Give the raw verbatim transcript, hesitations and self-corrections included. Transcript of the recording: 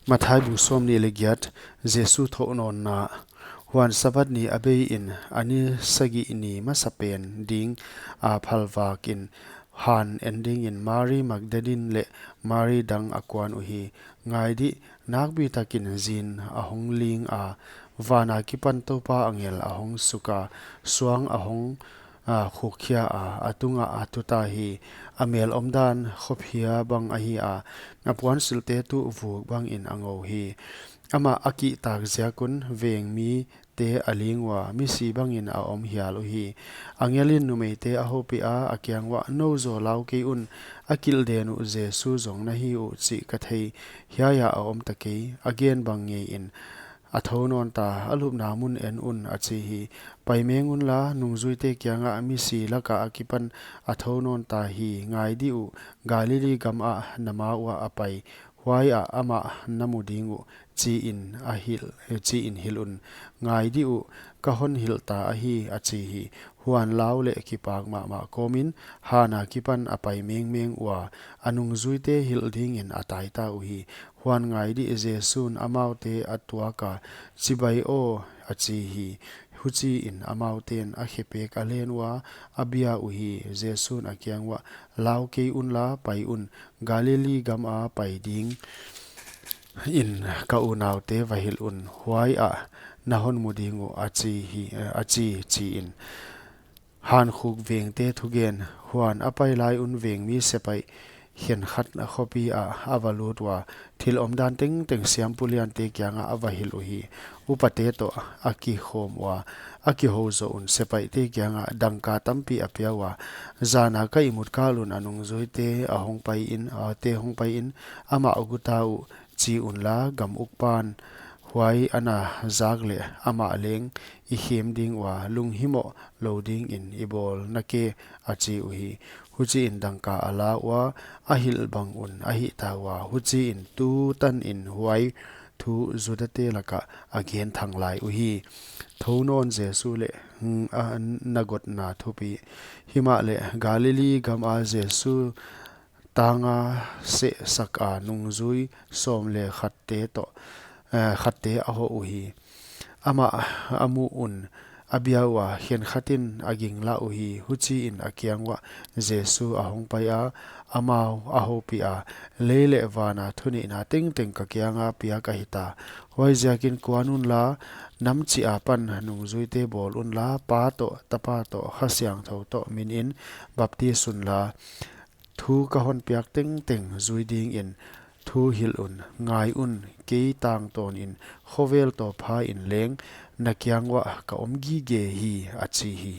Matthai bu sawmnih leh giat. Jesu thounawnna. Huan Sabbath ni a bei in, a ni sagih ni masa pen ding a phalvak in, han en dingin Mari Magdalin leh Mari dang a kuan uhi. Ngai dih, nakpi takin zin a hong ling a, van akipan Toupa angel a hong suk a, suang a hong a, khukkhia a, a tungah a tuta hi. A mel omdan khawphia bang ahi a, a puansilhte tuh vuk bangin a ngou hi. Amah a kihtak ziak un vengmite a ling ua, misi bangin a om hial uhi. Angel in numeite a houpih a, a kiang uah, Nou zaw lau kei un, a kilhden uh Jesu zong na hi uh chih ka thei, hiai ah a om ta kei, a gen bang ngeiin a thou nawn ta, a lupna mun en un, a chi hi. Pai meng unla, nungzuite kiangah, Misi laka akipan a thou nawn ta hi, ngai dih uh, Galili gamah na ma uah a pai, huaiah amah na mu ding uh, chiin a hilh, chiin hilh un. Ngai dih uh, ka hon hilh ta ahi, a chi hi. Huan lau leh kipak mahmah kawmin han akipan a pai mengmeng ua, a nungzuite hilh dingin a taita uhi. Huan ngai dih, Jesu'n amaute a tuak a, Chibai aw, a chi hi. Huchiin amaute'n a khepek a len ua, a bia uhi. Jesu'n a kiang uah, Lau kei unla, pai un, Galili gama pai ding in ka unaute va hilh un, huaiah na hon mu ding uh, a chi hi, a chi, chiin. Hankhuk vengte thugen. Huan a pai lai un vengmi sepaih khenkhat khopi ah a va lut ua, thil omdan tengteng siampu liante kiangah a va hilh uhi. Upate toh a kikhawm ua, a kihou zoh un sepaihte kiangah dangka tampi a pia ua, Zana ka ihmut kal un a nungzuite a hong pai in, a te hong pai in, amah guta uh, chi unla, gam ukpa'n huai ana zak leh amah leng i khem ding ua, lunghimoh lou dingin i bawl na ke, a chi uhi. Huchiin dangka a la ua, a hilh bang un a hihta ua, huchiin tu tanin huai thu Judate lakah a genthang lai uhi. Thou nawn Jesu leh, mm, a, na gotna thupi. Himahleh Galili gama Jesu tanga sehsak a nungzui sawm leh khatte toh, eh, khatte a hoh uhi. Amah a muh un a bia ua, khenkhatin a ginglah uhi. Huchiin a kiang uah Jesu a hong pai a, amau a houpih a, Lei leh vana thunihna tengteng ka kianga piak ahi ta. Huaiziakin kuan unla, nam chih apan nungzuite bawl unla, Pa toh, Tapa toh, Kha Siangthou toh minin baptis unla, thu ka hon piak tengteng zui dingin thu hilh un. Ngai un, kei tangtawnin khovel tawphain leng na kiang uah ka om gige hi, a chi hi.